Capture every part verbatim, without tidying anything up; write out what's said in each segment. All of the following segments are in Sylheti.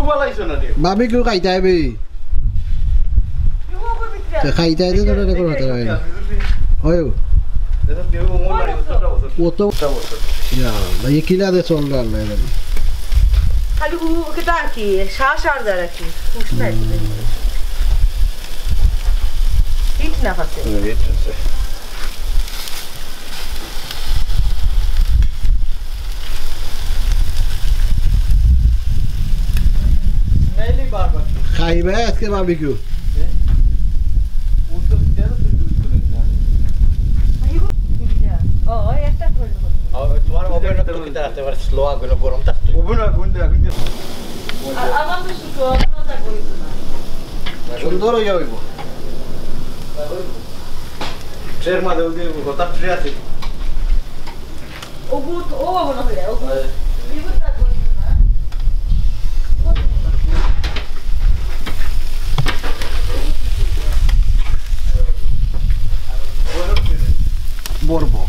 বালাইছো না রে। ভাবি কেউ খাইতে আইবে? তে খাইতে আইতে তোরা রেকর্ড করতে পারে না। ওই। অত। ইয়া, ভাই, কিলা দে চল না, আল্লাহ জানে। খালি হু, কিতা কি? সা সার যারা কি? হুশ নাই। হিট না পাচ্ছে। খাইবে আজকে বারবিকিউ। তোমার ওভেন তো কিতা রাখতে পারে, স্লো আগুনে গরম থাকতো। ওভেন আগুন দিয়ে, আগুন দিয়ে। আমার তো শুধু অন্য যা করি না। সুন্দর হইয়া হইব। ট্রের মাঝে ওই যে গোটা ট্রে আছে। ওগু তো, ও মনে হয়, ওগু। হয়। এগুলো তা বলবো না। বলবো।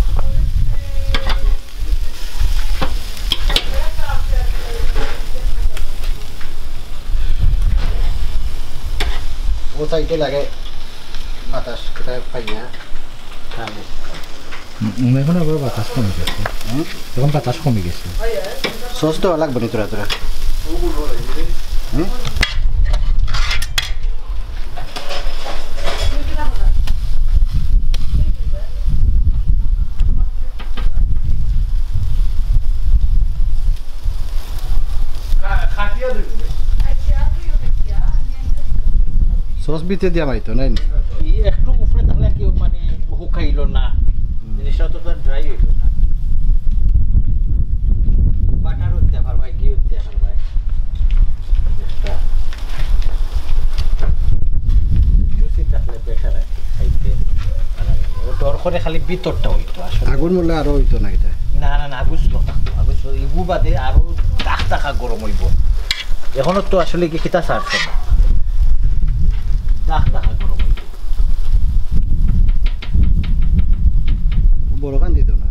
ও সাইডে লাগে বাতাস, কোথায় পাই না। হুম, এখন আবার বাতাস কমে গেছে। হুম? এখন বাতাস কমে গেছে। সস তো লাগবে না তোরা তোরা। হুম? সস ভিতরে দিয়া মাইতো, নাই নি? ই একটু উপরে থাকলে কি মানে হুকাইলো না, হুম। জিনিসটা তো তার ড্রাই হইলো না। বাটার উঠতে পারবায়, ঘি উঠতে পারবায়। একটা জুসি থাকলে বেটার আর কি, খাইতে ভালো লাগে। ও ডর করে খালি ভিতরটা হইতো আসলে। আগুন মরলে আরো হইতো না এটা। না, না, না, আগুন স্লো থাকতো, আগুন স্লো। ইগু বাদে আরো দাগ দাগা গরম হইব। এখনো তো আসলে কি খিতা ছাড়ছে না, দাগ দাগা গরম হইব। বড় কান দিত না।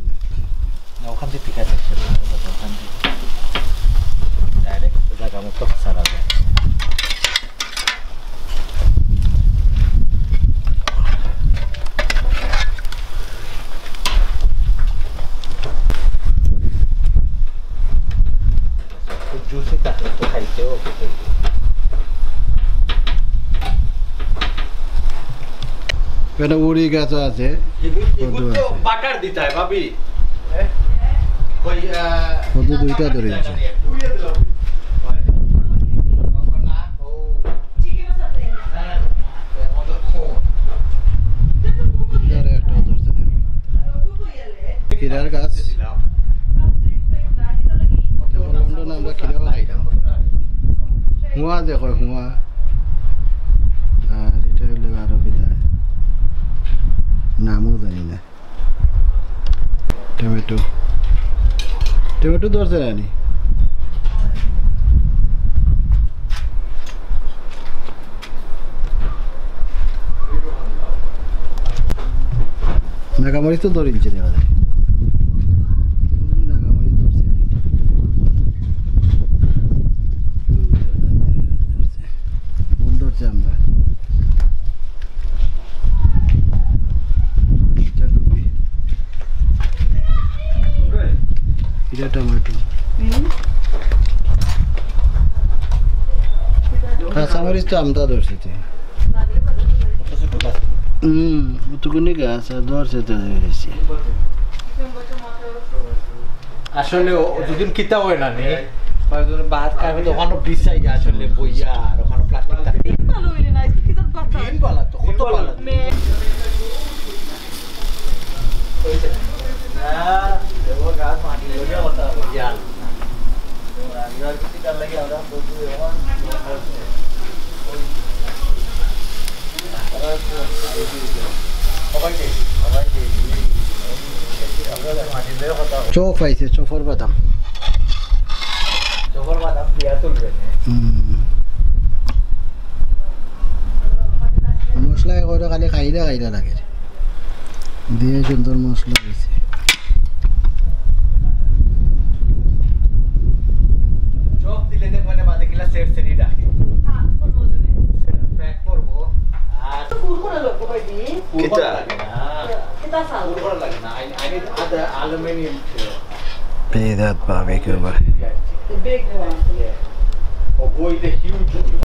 না, ওখান দিয়ে ঠিক আছে, সেটা ওখান দিয়ে ডাইরেক্ট জায়গা মতো ছাড়া যায়। খুব জুসি থাকলে তো খাইতেও খেতে। এটা উড়ি গাছ আছে, এগু-, এগুলো কদু তো আছে। বাটার দিতে হয়, ভাবি। হ্যাঁ? ওই, আহ, কদু দুইটা ধরে আছে। এটা একটা ধরছে। কিরার গাছ। লন্ডনে আমরা কিরাও খাইতাম। হুয়া দেখো, হুয়া। আর এটা হইলো আরো কিতা। নামও জানি না। টমেটো। টমেটো ধরছে না নি? নাগামরিচ তো ধরিলছে দেখা যায়। নাগামরিচ ধরছে। ভুল ধরছে আমরা। এটা টমেটো। কাঁচামরিচ তো আমটা ধরছে তো। হুম, অতগুনি গাছ আর ধরছে তো ধরেছে। আসলে ও দুদিন কিতা হয় না নি? ভাত খাবে তো ওখানে বিছাই আসলে বইয়া আর ওখানে প্লাস্টিক থাকে। ভালো হইলে না, আজকে কিতা ভাত খাবে? দিন বালা তো, কত বালা। চপ পাইছে, চপর বাদাম। হুম। মশলা করে খালি খাইলে খাইলে লাগে। দিয়ে সুন্দর মশলা দিছে। চপ দিলে দেখ মানে বাদে গিলা সেট সেটি কিতা? Pay that barbecue, boy. The big one.